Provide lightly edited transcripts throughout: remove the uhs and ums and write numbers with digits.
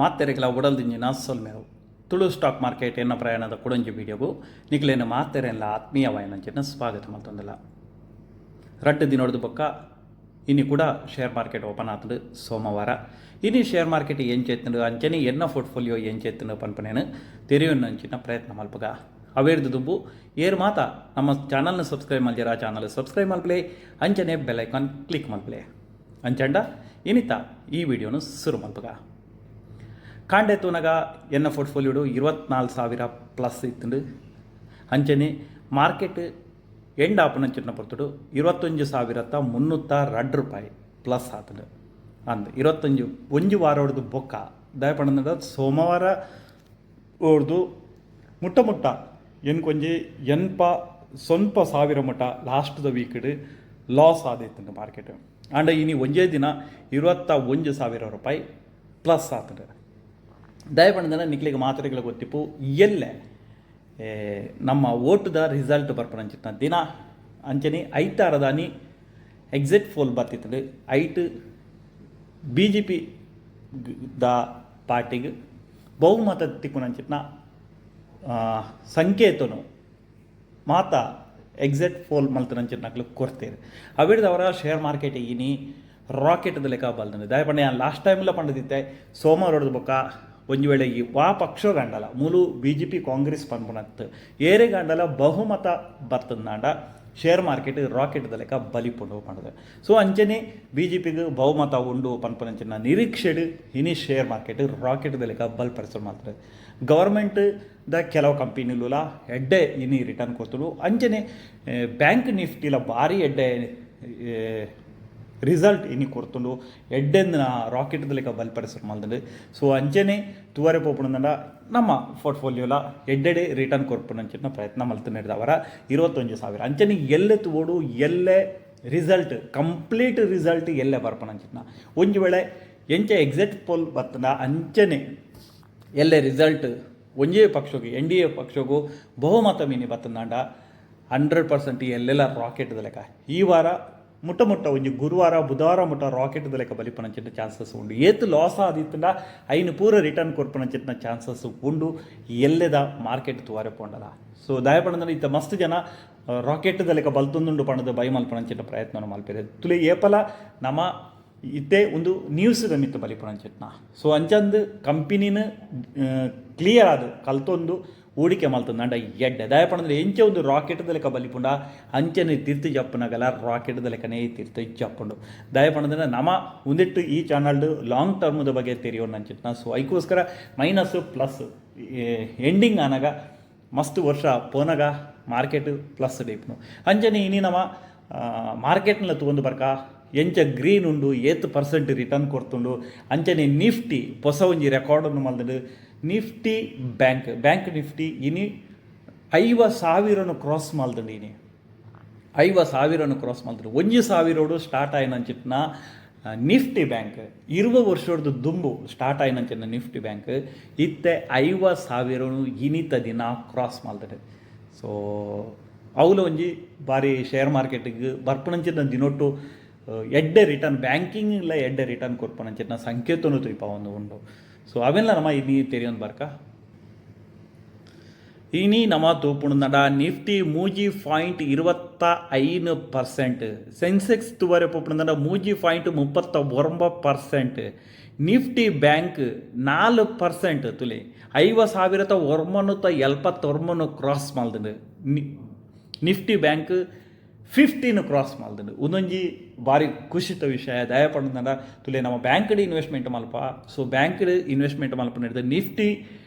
ಮಾತೆರೆಗ್ಲ ಉಡಲ್ದಿಂಜಿನ ಸೊಲ್ಮೆಲು. Tulu stock market ಎನ್ನ ಪ್ರಯಾಣದ ಕುಡೊಂಜಿ ವಿಡಿಯೋಗು ನಿಕ್ಲೆನ ಮಾತೆರೆನ್ಲ ಆತ್ಮೀಯವಾಯಿನಂಚಿನ ಸ್ವಾಗತ ಮಲ್ತೊಂದುಲ್ಲ. ರಡ್ಡ್ ದಿನೊಡ್ದು ಬೊಕ್ಕ ಇನಿ ಕೂಡ ಶೇರ್ ಮಾರ್ಕೆಟ್ ಓಪನ್ ಆತ್ಂಡ್ ಸೋಮವಾರ. ಇನಿ ಶೇರ್ ಮಾರ್ಕೆಟ್ ಎಂಚ ಇತ್ತ್ಂಡ್, ಅಂಚನೆ ಎನ್ನ ಪೋರ್ಟ್ಫೋಲಿಯೋ ಎಂಚ ಇತ್ತ್ಂಡ್ ಪನ್ಪುನೆನ್ ತೆರಿಯೊನಂಚಿನ ಪ್ರಯತ್ನ ಮಲ್ಪುಗ. ಅವೇರ್ದ್ ದುಂಬು ಏರ್ ಮಾತ ನಮ್ಮ ಚಾನಲ್ನ್ ಸಬ್ಸ್ಕ್ರೈಬ್ ಮಲ್ಜೆರಾ, ಚಾನಲ್ ಸಬ್ಸ್ಕ್ರೈಬ್ ಮಲ್ಪುಲೆ, ಅಂಚನೆ ಬೆಲ್ ಐಕಾನ್ ಕ್ಲಿಕ್ ಮಲ್ಪುಲೆ. ಅಂಚಂಡ ಇನಿತ ಈ ವಿಡಿಯೋನು ಶುರು ಮಲ್ಪುಗ. ಕಾಂಡೆ ತೂನಗ ಎನ್ನ ಪೋರ್ಟ್ಫೋಲಿಯೋಡು 24,000 ಪ್ಲಸ್ ಇತ್ತ್ಂಡ್. ಅಂಚನೆ ಮಾರ್ಕೆಟ್ ಎಂಡ್ ಆಪುನಂಚಿನ ಪೊರ್ತುಡು 21,302 ರೂಪಾಯಿ ಪ್ಲಸ್ ಆತ್ಂಡ್. ಅಂದ್, 21 ಒಂಜಿ ವಾರೊಡ್ದು ಬೊಕ್ಕ. ದಾಯೆ ಪಂಡ ಸೋಮವಾರ ಓಡ್ದು ಮುಟ್ಟ ಮುಟ್ಟ ಎನ್ಕೊಂಜಿ ಎನ್ಪ ಸೊನ್ಪ ಸಾವಿರ ಮುಟ್ಟ ಲಾಸ್ಟ್ ದ ವೀಕ್ಡ್ ಲಾಸ್ ಆದಿತ್ತ್ಂಡ್ ಮಾರ್ಕೆಟ್. ಆಂಡ ಇನಿ ಒಂಜೇ ದಿನ 21,000 ರೂಪಾಯಿ ಪ್ಲಸ್ ಆತ್ಂಡ್. ದಾಯೆ ಪಂಡ ನಿಕ್ಲೆಗ್ ಮಾತೆರೆಗ್ಲ ಗೊತ್ತಿಪ್ಪು, ಎಲ್ಲೆ ನಮ್ಮ ಓಟುದ ರಿಸಲ್ಟ್ ಬರ್ಪುನಂಚಿತ್ತಿನ ದಿನ. ಅಂಚನೆ ಐತಾರದಾನಿ ಎಕ್ಸಿಟ್ ಪೋಲ್ ಬತ್ತಿತ್ತ್ಂಡ್. ಐಟ್ ಬಿಜೆಪಿ the ಪಾರ್ಟಿಗ್ ಬಹುಮತ ತಿಕ್ಕುನಂಚಿತ್ತಿನ ಸಂಕೇತನು ಮಾತ ಎಕ್ಸಿಟ್ ಪೋಲ್ ಮಲ್ತಿನಂಚಿತ್ತಿನಕ್ಲು ಕೊರ್ತೆರ್. ಅವೆಡ್ದವರ ಶೇರ್ ಮಾರ್ಕೆಟ್ ಇನಿ ರಾಕೆಟ್ ಲೆಕ್ಕ ಬಲ್ದ್ಂಡ್. ದಾಯೆ ಪಂಡ ಯಾನ್ ಲಾಸ್ಟ್ ಟೈಮ್ಲ ಪಂಡದಿತ್ತೆ, ಸೋಮವಾರೊಡ್ದು ಬೊಕ್ಕ ಒಂಜಿ ವೇಳೆ ಈ ವಾ ಪಕ್ಷಗಾಂಡಲ, ಮೂಲು ಬಿಜೆಪಿ, ಕಾಂಗ್ರೆಸ್ ಪನ್ಪುನತ್, ಏರೆಗಾಂಡಲ ಬಹುಮತ ಬರ್ತಂದಾಂಡ ಶೇರ್ ಮಾರ್ಕೆಟ್ ರಾಕೆಟ್ ಲೆಕ್ಕ ಬಲಿಪುಂಡು ಪಂಡದು. ಸೊ ಅಂಚನೆ ಬಿಜೆಪಿಗ್ ಬಹುಮತ ಉಂಡು ಪನ್ಪುನಂಚಿನ ನಿರೀಕ್ಷೆಡ್ ಇನಿ ಶೇರ್ ಮಾರ್ಕೆಟ್ ರಾಕೆಟ್ ಲೆಕ್ಕ ಬಲ್ಪರೆ ಮಲ್ತ್ಂಡ್. ಗವರ್ಮೆಂಟ್ ದ ಕೆಲವು ಕಂಪನಿಲುಲ ಎಡ್ಡೆ ಇನಿ ರಿಟರ್ನ್ ಕೊರ್ತುಂಡು. ಅಂಚನೆ ಬ್ಯಾಂಕ್ ನಿಫ್ಟಿಲ ಭಾರಿ ಎಡ್ಡೆ ರಿಸಲ್ಟ್ ಇನಿ ಕೊರ್ತುಂಡು. ಎಡ್ಡೆಂದಿನ ರಾಕೆಟ್ ಲೆಕ್ಕ ಬಲ್ಪರೆ ಸುರು ಮಲ್ದ್ಂಡ್. ಸೊ ಅಂಚನೆ ತೂವರೆ ಪೋಪುನಂಡ ನಮ್ಮ ಪೋರ್ಟ್ಫೋಲಿಯೋಲ ಎಡ್ಡೆಡೆ ರಿಟರ್ನ್ ಕೊರ್ಪುನಂಚಿನ ಪ್ರಯತ್ನ ಮಲ್ತುನೆಡ್ದಾವರ 21,000. ಅಂಚನೆ ಎಲ್ಲೆ ತೂವೊಡು, ಎಲ್ಲೆ ರಿಸಲ್ಟ್, ಕಂಪ್ಲೀಟ್ ರಿಸಲ್ಟ್ ಎಲ್ಲೆ ಬರ್ಪುನಂಚಿನ. ಒಂಜಿ ವೇಳೆ ಎಂಚ ಎಕ್ಸಿಟ್ ಪೋಲ್ ಬತ್ತಂಡ ಅಂಚನೆ ಎಲ್ಲೆ ರಿಸಲ್ಟ್ ಒಂಜೇ ಪಕ್ಷಗ್, ಎನ್ ಡಿ ಎ ಪಕ್ಷಗೂ ಬಹುಮತ ಮಿನಿ ಬತ್ತಂದಾಂಡ 100% ಎಲ್ಲೆಲ್ಲ ರಾಕೆಟ್ ಲೆಕ್ಕ ಈ ವಾರ ಮುಟ್ಟ ಮುಟ್ಟ, ಒಂಜಿ ಗುರುವಾರ, ಬುಧವಾರ ಮುಟ್ಟ ರಾಕೆಟ್ ಲೆಕ್ಕ ಬಲಿಪುನಂಚಿನ ಚಾನ್ಸಸ್ ಉಂಡು. ಏತ್ ಲಾಸ್ ಆದಿತ್ತಂಡ ಐನ್ ಪೂರ ರಿಟರ್ನ್ ಕೊರ್ಪುನಂಚಿನ ಚಾನ್ಸಸ್ ಉಂಡು ಎಲ್ಲೆದ ಮಾರ್ಕೆಟ್ ತೂವರೆ ಪೋಂಡಲ. ಸೊ ದಾಯೆ ಪಂಡಂದ್ರೆ ಇತ್ತ ಮಸ್ತ್ ಜನ ರಾಕೆಟ್ ಲೆಕ್ಕ ಬಲ್ತೊಂದುಂಡು ಪಂಡದು ಬೈ ಮಲ್ಪುನಂಚಿನ ಪ್ರಯತ್ನ ಮಲ್ಪೆರೆ. ತುಲೆ, ಏಪಲ ನಮ ಇತ್ತೆ ಒಂದು ನ್ಯೂಸ್ ಮಿತ್ತು ಬಲಿಪುನಂಚಿತ್ನ. ಸೊ ಅಂಚಂದು ಕಂಪನಿನ ಕ್ಲಿಯರ್ ಆದ್ ಕಲ್ತೊಂದು ಹೂಡಿಕೆ ಮಲ್ತೊಂದು ಎಡ್ಡೆ. ದಾಯೆ ಪಂಡಂದ್ರೆ ಎಂಚ ಒಂದು ರಾಕೆಟ್ ಲೆಕ್ಕ ಬಲಿಪುಂಡ ಅಂಚನೆ ತಿರ್ತು ಜಪ್ಪುನಗಲ ರಾಕೆಟ್ ಲೆಕ್ಕನೇ ತಿರ್ತು ಜಪ್ಪುಂಡು. ದಾಯೆ ಪಂಡಂದ್ರೆ ನಮ ಉಂದಿಟ್ಟು ಈ ಚಾನಲ್ಡ್ ಲಾಂಗ್ ಟರ್ಮ್ದ ಬಗ್ಗೆ ತೆರಿಯೋಣ ಅಂಚಿತ್ನ. ಸೊ ಐಕೋಸ್ಕರ ಮೈನಸ್ ಪ್ಲಸ್ ಎಂಡಿಂಗ್ ಆನಗ, ಮಸ್ತ್ ವರ್ಷ ಪೋನಗ ಮಾರ್ಕೆಟ್ ಪ್ಲಸ್ ಡೇಪ್ನು. ಅಂಚನೆ ಇನಿ ನಮ ಮಾರ್ಕೆಟ್ನ ತೂವೊಂದು ಬರ್ಕ, ಎಂಚ ಗ್ರೀನ್ ಉಂಡು, ಏತ್ ಪರ್ಸೆಂಟ್ ರಿಟರ್ನ್ ಕೊರ್ತುಂಡು. ಅಂಚನೆ ನಿಫ್ಟಿ ಪೊಸ ಒಂಜಿ ರೆಕಾರ್ಡನ್ನು ಮಲ್ದ್ಂಡ್. ನಿಫ್ಟಿ ಬ್ಯಾಂಕ್, ಬ್ಯಾಂಕ್ ನಿಫ್ಟಿ ಇನಿ 50,000ನು ಕ್ರಾಸ್ ಮಲ್ದ್ಂಡ್. ಇನಿ 50,000ನು ಕ್ರಾಸ್ ಮಲ್ದ್ಂಡ್. 1,000ಡು ಸ್ಟಾರ್ಟ್ ಆಯಿನಂಚಿತ್ನ ನಿಫ್ಟಿ ಬ್ಯಾಂಕ್, 20 ವರ್ಷದ ದುಂಬು ಸ್ಟಾರ್ಟ್ ಆಯಿನಂಚಿನ ನಿಫ್ಟಿ ಬ್ಯಾಂಕ್ ಇತ್ತೆ 50,000ನು ಇನಿತ ದಿನ ಕ್ರಾಸ್ ಮಲ್ದ್ಂಡ್. ಸೊ ಅವುಲ ಒಂಜಿ ಬಾರಿ ಶೇರ್ ಮಾರ್ಕೆಟಿಗೆ ಬರ್ಪುನಂಚಿನ ದಿನೊಟ್ಟು ಎಡ್ಡೆ ರಿಟರ್ನ್, ಬ್ಯಾಂಕಿಂಗ್ ಇಲ್ಲ ಎಡ್ಡೆ ರಿಟರ್ನ್ ಕೊರ್ಪುನಂಚಿನ ಸಂಕೇತನು ತೂಯಿಪ ಒಂದು ಉಂಡು. ಸೊ ಅವೆಲ್ಲ ನಮ್ಮ ಇನಿ ತೆರಿಯೊಂದು ಬರ್ಕ. ಇನಿ ನಮ ತೂಪುಂಡ ನಿಫ್ಟಿ 3.25%. ಸೆನ್ಸೆಕ್ಸ್ ತೂವರೆ ಪೋಪುಂಡ 3.39%. Nifty bank 4%. ತುಲೆ, 50,979ನು ಕ್ರಾಸ್ ಮಲ್ದ್ಂಡ್. ನಿಫ್ಟಿ ಬ್ಯಾಂಕ್ 15 ಕ್ರಾಸ್ ಮಲ್ದ್ಂಡ್. ಉಂದೊಂಜಿ ಭಾರಿ ಖುಷಿತ ವಿಷಯ. ದಾಯೆ ಪಂಡ ತುಲೆ, ನಮ್ಮ ಬ್ಯಾಂಕ್ಡ್ ಇನ್ವೆಸ್ಟ್ಮೆಂಟ್ ಮಲ್ಪ. ಸೊ ಬ್ಯಾಂಕ್ಡ್ ಇನ್ವೆಸ್ಟ್ಮೆಂಟ್ ಮಲ್ಪುನ ನಿಫ್ಟಿ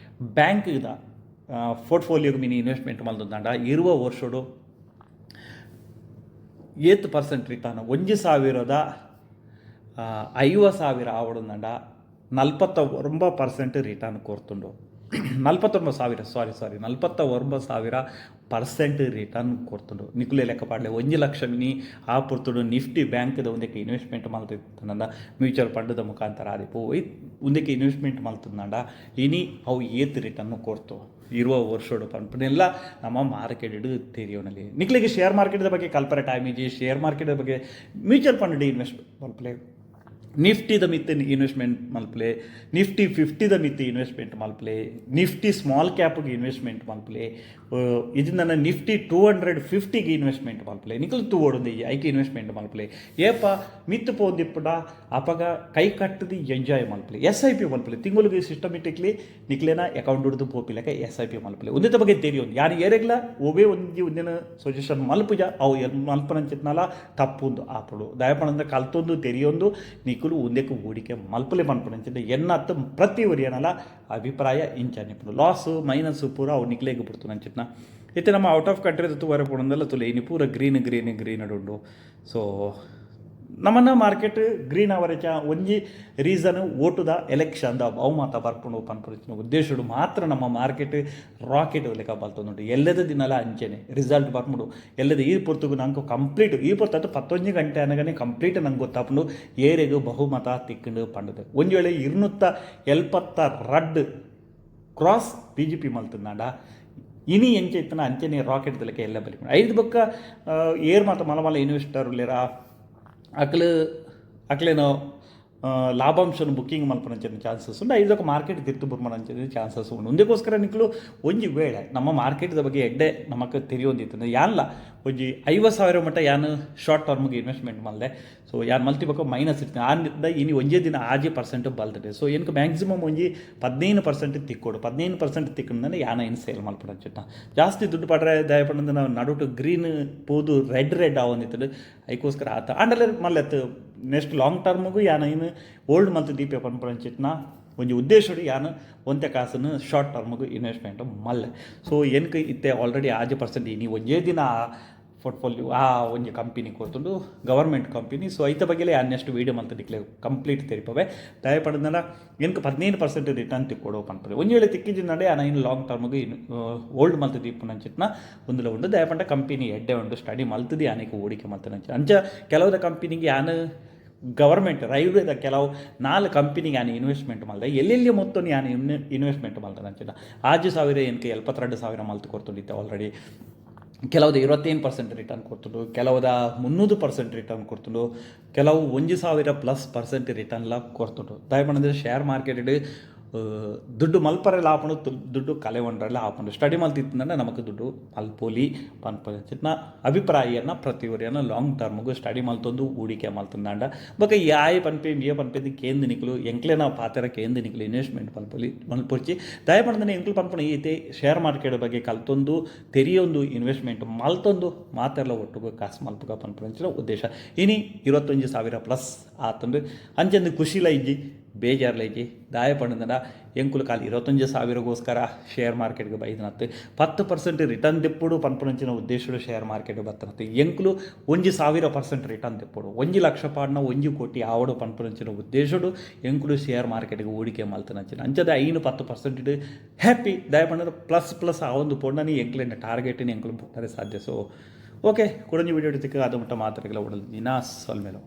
ಬ್ಯಾಂಕ್ದ ಪೋರ್ಟ್ಫೋಲಿಯೋಗೆ ಮಿನಿ ಇನ್ವೆಸ್ಟ್ಮೆಂಟ್ ಮಲ್ತಂಡ 20 ವರ್ಷಡು ಏತ್ ಪರ್ಸೆಂಟ್ ರಿಟರ್ನ್? 1,000ದ 50,000 ಆವಡುಂದಂಡ 49% ರಿಟರ್ನ್ ಕೊರ್ತುಂಡು. 49,000, ಸಾರಿ ಸಾರಿ, 49,000% ರಿಟರ್ನ್ ಕೊರ್ತುಂಡು. ನಿಕುಲೆ ಲೆಕ್ಕ ಪಾಡ್ಲೆ, 1 ಲಕ್ಷ ಮಿನಿ ಆ ಪೊರ್ತುಡು ನಿಫ್ಟಿ ಬ್ಯಾಂಕ್ದ ಒಂದಕ್ಕೆ ಇನ್ವೆಸ್ಟ್ಮೆಂಟ್ ಮಲ್ತಿತ್ತಂಡ, ಮ್ಯೂಚುವಲ್ ಫಂಡ್ದ ಮುಖಾಂತರ ಆದಿಪ್ಪು, ಒಂದಕ್ಕೆ ಇನ್ವೆಸ್ಟ್ಮೆಂಟ್ ಮಲ್ತಂಡ ಇನಿ ಅವು ಏತ್ ರಿಟರ್ನ್ ಕೊರ್ತು 20 ವರ್ಷಡು ಪನ್ಪುನೆಲ್ಲ ನಮ್ಮ ಮಾರ್ಕೆಟ್ ತೆರಿಯೋನಲ್ಲಿ. ನಿಕ್ಲೆಗೆ ಶೇರ್ ಮಾರ್ಕೆಟ್ದ ಬಗ್ಗೆ ಕಲ್ಪರೆ ಟೈಮ್ ಇಜ್ಜಿ, ಶೇರ್ ಮಾರ್ಕೆಟ್ ಬಗ್ಗೆ ಮ್ಯೂಚುವಲ್ ಫಂಡ್ ಇನ್ವೆಸ್ಟ್ ಮಲ್ಪಲೆ. ನಿಫ್ಟಿದ ಮಿತ್ತ್ ಇನ್ವೆಸ್ಟ್ಮೆಂಟ್ ಮಲ್ಪುಲೆ, ನಿಫ್ಟಿ ಫಿಫ್ಟಿದ ಮಿತ್ತ್ ಇನ್ವೆಸ್ಟ್ಮೆಂಟ್ ಮಲ್ಪುಲೆ, ನಿಫ್ಟಿ ಸ್ಮಾಲ್ ಕ್ಯಾಪ್ಗೆ ಇನ್ವೆಸ್ಟ್ಮೆಂಟ್ ಮಲ್ಪುಲೆ, ಇದನ್ನ ನಿಫ್ಟಿ 250ಗೆ ಇನ್ವೆಸ್ಟ್ಮೆಂಟ್ ಮಲ್ಪುಲೆ. ನಿಕುಲು ತೂವೊಡು, ಐಕ್ ಇನ್ವೆಸ್ಟ್ಮೆಂಟ್ ಮಲ್ಪುಲೆ. ಏಪ ಮಿತ್ತ್ ಪೋಂದಿಪ್ಪುಡ ಅಪಗ ಕೈ ಕಟ್ಟದು ಎಂಜಾಯ್ ಮಲ್ಪುಲೆ. ಎಸ್ಐಪಿ ಮಲ್ಪುಲೆ. ತಿಂಗಳಿಗೆ ಸಿಸ್ಟಮೆಟಿಕ್ಲಿ ನಿಕ್ಲೆನ ಅಕೌಂಟ್ ಹಿಡಿದು ಪೋಪಿಲೆಕ ಎಸ್ಐಪಿ ಮಲ್ಪುಲೆ. ಉಂದೆತ ಬಗ್ಗೆ ತೆರಿಯೊಂದು ಯಾನ್ ಏರೆಗ್ಲ ಒವ್ವೇ ಒಂಜಿ ಒಂದಿನ ಸಜೆಷನ್ ಮಲ್ಪುಜ. ಅವು ಮಲ್ಪನಂಚಿತ್ನಲ ತಪ್ಪುಂದು ಆಪುಂಡು. ದಾಯೆಪಂಡ ಕಲ್ತೊಂದು ತೆರಿಯೊಂದು ನಿಕುಲು ಉಂದೆಕ್ ಹೂಡಿಕೆ ಮಲ್ಪುಲೆ ಪನ್ಪುನಂಚಿನ ಎನ್ನತ್ ಪ್ರತಿ ಒರಿಯನಲ ಅಭಿಪ್ರಾಯ ಇಂಚ. ಲಾಸ್ ಮೈನಸ್ ಪೂರ ಅವು ನಿಕ್ಲೆಗ್ ಬುಡ್ತುನಂಚಿತ್ನ. ಇತ್ತೆ ನಮ್ಮ ಔಟ್ ಆಫ್ ಕಂಟ್ರಿ ತೂವರೆ ಪೋಣಂದಲ್ಲ, ತುಲೆ, ಇನಿ ಪೂರ ಗ್ರೀನ್ ಗ್ರೀನ್ ಗ್ರೀನ್ ಉಂಡು. ಸೊ ನಮ್ಮನ್ನ ಮಾರ್ಕೆಟ್ ಗ್ರೀನ್ ಅವರೆ ಚ ಒಂಜಿ ರೀಸನ್ ಓಟುದ ಎಲೆಕ್ಷನ್ ದ ಅವು ಮಾತ ಬರ್ಪುಂಡು ಪನ್ಪುನ ಉದ್ದೇಶಡು ಮಾತ್ರ ನಮ್ಮ ಮಾರ್ಕೆಟ್ ರಾಕೆಟ್ ಲೆಕ್ಕ ಬಲ್ತೊಂದುಂಡು. ಎಲ್ಲದ ದಿನಲ ಅಂಚೆನೆ ರಿಸಲ್ಟ್ ಬರ್ಪುಂಡು ಎಲ್ಲದ. ಈ ಪೊರ್ತುಗು ನಂಗೆ ಕಂಪ್ಲೀಟ್, ಈ ಪೊರ್ತು 11 ಗಂಟೆ ಅನಗನೆ ಕಂಪ್ಲೀಟ್ ನಂಗೆ ಗೊತ್ತಾಪುಂಡು ಏರೆಗ್ ಬಹುಮತ ತಿಕ್ಕಂಡು ಪಂಡದು. ಒಂಜಿ ವೇಳೆ 272 ಕ್ರಾಸ್ ಬಿಜೆಪಿ ಮಲ್ತಂದಾಂಡ, ಇನಿ ಎಂಚ ಇತ್ತನ ಅಂಚೆನೆ ರಾಕೆಟ್ ಲೆಕ್ಕ ಎಲ್ಲ ಬಲಿ. ಐದು ಬೊಕ್ಕ ಏರ್ ಮಾತ ಮಲ್ಲ ಮಲ್ಲ ಇನ್ವೆಸ್ಟರ್ ಉಲ್ಲೆರ, ಅಕ್ಲು ಅಕ್ಲೇನ ಲಾಭಾಂಶನ ಬುಕ್ಕಿಂಗ್ ಮಲ್ಪುನಂಚಿನ ಚಾನ್ಸಸ್ ಉಂಡು. ಐದಕ್ಕೆ ಮಾರ್ಕೆಟ್ ತಿರ್ತು ಬುರ್ಮನಂಚಿನ ಚಾನ್ಸಸ್ ಉಂಡು. ಒಂದಕ್ಕೋಸ್ಕರ ನಿಕ್ಲು ಒಂಜಿ ವೇಳೆ ನಮ್ಮ ಮಾರ್ಕೆಟ್ದ ಬಗ್ಗೆ ಎಡ್ಡೆ ನಮಕ್ ತೆರಿಯೊಂದಿತ್ತು, ಯಾನ್ಲ ಒಂಜಿ 50,000 ಮಟ್ಟ ಯಾನ್ ಶಾರ್ಟ್ ಟರ್ಮ್ಗೆ ಇನ್ವೆಸ್ಟ್ಮೆಂಟ್ ಮಲ್ದೆ. ಸೊ ಯಾನ್ ಮಲ್ತಿ ಬೊಕ್ಕ ಮೈನಸ್ ಇರ್ತೀನಿ. ಆ ಇನಿ ಒಂಜೇ ದಿನ 6% ಬಲ್ತದೆ. ಸೊ ಏನಕ್ಕೆ ಮ್ಯಾಕ್ಸಿಮಮ್ ಒಂಜಿ 15% ತಿಕ್ಕೋಡು. 15% ತಿಕ್ಕಂದ್ರೆ ಯಾನ ಏನು ಸೇಲ್ ಮಲ್ಪಡಂಚಿತ್ತ ಜಾಸ್ತಿ ದುಡ್ಡು ಪಡ್ರೆ. ದಯಪಂಡ ನಾವು ನಡುಟು ಗ್ರೀನ್ ಪೋದು ರೆಡ್ ರೆಡ್ ಆವೊಂದಿತ್ತು, ಐಕೋಸ್ಕರ ಆತ ಆಂಡಲೆ ಮಲ್ಲೆತ್ತು. ನೆಕ್ಸ್ಟ್ ಲಾಂಗ್ ಟರ್ಮ್ಗೂ ಯಾನ ಏನು ಓಲ್ಡ್ ಮಲ್ತ್ ದೀಪೆ ಪನ್ಪುನಂಚಿತ್ನ ಒಂಜಿ ಉದ್ದೇಶಡು ಯಾನ್ ಒಂತೆ ಕಾಸನ್ನು ಶಾರ್ಟ್ ಟರ್ಮ್ಗೆ ಇನ್ವೆಸ್ಟ್ಮೆಂಟ್ ಮಲ್ಲೆ. ಸೊ ಎನ್ಕ್ ಇತ್ತೆ ಆಲ್ರೆಡಿ 6% ಇನಿ ಒಂಜೇ ದಿನ ಪೋರ್ಟ್ಫೋಲಿಯೋ ಆ ಒಂಜಿ ಕಂಪನಿ ಕೊರ್ತುಂಡು, ಗವರ್ಮೆಂಟ್ ಕಂಪನಿ. ಸೊ ಐತ ಬಗ್ಗೆ ಯಾನ್ ನೆಕ್ಸ್ಟ್ ವೀಡಿಯೋ ಮಲ್ತ್ ನಿಕ್ಲೆ ಕಂಪ್ಲೀಟ್ ತೆರಿಪವೆ. ದಯಪಡೆದಲ್ಲ ಎನ್ಕ್ 15% ರಿಟರ್ನ್ ತಿಕ್ಕೊಡು ಪನ್ಪುಂಡು. ಒಂಜಿ ವೇಳೆ ತಿಕ್ಕಿಜಿಂದಂಡೆ ಯಾನ್ ಇನ್ ಲಾಂಗ್ ಟರ್ಮ್ಗೆ ಇನ್ ಓಲ್ಡ್ ಮಲ್ತ್ ದೀಪುನಂಚಿತ್ನ ಒಂದುಲ ಉಂಡು. ದಯಪಂಡ ಕಂಪನಿ ಎಡ್ಡೆ ಉಂಡು, ಸ್ಟಡಿ ಮಲ್ತದಿ ಯಾನಿಕ್ ಹೂಡಿಕೆ ಮಲ್ತನಂಚ. ಅಂಚ ಕೆಲವುದ ಕಂಪನಿಗೆ ಯಾನ್ ಗವರ್ಮೆಂಟ್ ರೈಲ್ವೇದ ಕೆಲವು ನಾಲ್ಕು ಕಂಪನಿಗೆ ಯಾನ್ ಇನ್ವೆಸ್ಟ್ಮೆಂಟ್ ಮಲ್ದೆ. ಎಲ್ಲೆಲ್ಲಿ ಮೊತ್ತನ ಯಾನ್ ಇನ್ವೆಸ್ಟ್ಮೆಂಟ್ ಮಲ್ತನಂಚಿನ 6,000 ಎನ್ಕೆ 72,000 ಮಲ್ತು ಕೊರ್ತುಂಡಿತ್ತೆ ಆಲ್ರೆಡಿ. ಕೆಲವ್ದು 25% ರಿಟರ್ನ್ ಕೊಡ್ತುಂಡು, ಕೆಲವುದ 300% ರಿಟರ್ನ್ ಕೊಡ್ತುಂಡು, ಕೆಲವು 1000+ ಪರ್ಸೆಂಟ್ ರಿಟರ್ನ್ಲ ಕೊರ್ತುಂಡು. ದಯಪಂಡಂದ್ರೆ ಶೇರ್ ಮಾರ್ಕೆಟ್ ದುಡ್ಡು ಮಲ್ಪರೆಲ ಆಪುಂಡು, ದುಡ್ಡು ಕಲೆವೊಂಡ್ರೆಲ ಆಪುಂಡು. ಸ್ಟಡಿ ಮಲ್ತಿತ್ತಂದ್ರೆ ನಮಕ್ ದುಡ್ಡು ಮಲ್ಪೊಲಿ ಪನ್ಪುನ ಅಭಿಪ್ರಾಯನ. ಪ್ರತಿ ಒರಿಯನ ಲಾಂಗ್ ಟರ್ಮ್ಗ್ ಸ್ಟಡಿ ಮಲ್ತೊಂದು ಹೂಡಿಕೆ ಮಲ್ತೊಂದಾಂಡ, ಬೊಕ ಯಾಯ್ ಪನ್ಪೆ ಏ ಪನ್ಪೆ ಕೇಂದ್ ನಿಕುಲು ಎಂಕ್ಲೆನ ಪಾತೆರ ಕೇಂದ್ ನಿಕುಲು ಇನ್ವೆಸ್ಟ್ಮೆಂಟ್ ಮಲ್ಪೊಲಿ, ಮಲ್ಪೊರ್ಚಿ. ದಯಪಂಡಂದ್ರೆ ಎಂಕ್ಲು ಪನ್ಪುನ ಈತೆ ಶೇರ್ ಮಾರ್ಕೆಟ್ ಬಗ್ಗೆ ಕಲ್ತೊಂದು ತೆರಿಯೊಂದು ಇನ್ವೆಸ್ಟ್ಮೆಂಟ್ ಮಲ್ತೊಂದು ಮಾತೆರ್ಲ ಒಟ್ಟುಗು ಕಾಸು ಮಲ್ಪುಗ ಪನ್ಪುನಂಚಿನ ಉದ್ದೇಶ. ಇನಿ 21,000 ಪ್ಲಸ್ ಆತಂದು ಅಂಚಂದು ಖುಷಿಲ ಇಜ್ಜಿ, ಬೇಜಾರ್ಲ ಇಜ್ಜಿ. ದಾಯ ಪಂಡಂಡ ಎಂಕುಲು ಕಾಲಿ 21 ಸಾವಿರಗೋಸ್ಕರ ಶೇರ್ ಮಾರ್ಕೆಟ್ಗೆ ಬೈದನತ್ತು. 10% ರಿಟರ್ನ್ ದೆಪ್ಪುಡು ಪನ್ಪುನಂಚಿನ ಉದ್ದೇಶಡು ಶೇರ್ ಮಾರ್ಕೆಟ್ ಬತ್ತನತ್ತು. ಎಂಕುಲು 1000% ರಿಟರ್ನ್ ದೆಪ್ಪುಡು, 1 ಲಕ್ಷ ಪಾಡ್ನ 1 ಕೋಟಿ ಆವಡು ಪನ್ಪುನಂಚಿನ ಉದ್ದೇಶಡು ಎಂಕುಲು ಶೇರ್ ಮಾರ್ಕೆಟ್ಗೆ ಹೂಡಿಕೆ ಮಲ್ತನಂಚಿನ. ಅಂಚದ 5-10% ಹ್ಯಾಪಿ. ದಾಯ ಪಂಡ ಪ್ಲಸ್ ಪ್ಲಸ್ ಆ ಒಂದು ಪೊಣ್ಣನಿ ಎಂಕ್ಲೆನ ಟಾರ್ಗೆಟಿನ ಎಂಕುಲು ಬುಟ್ಟರೆ ಸಾಧ್ಯ. ಸೊ ಓಕೆ, ಕುಡೊಂಜಿ ವಿಡಿಯೋ ತಿಕ್ಕ ಅದು ಮುಟ್ಟ ಮಾತ್ರೆಗಳ ಉಡಲ್ ದಿನ ಸೊಲ್ಮೆಲು.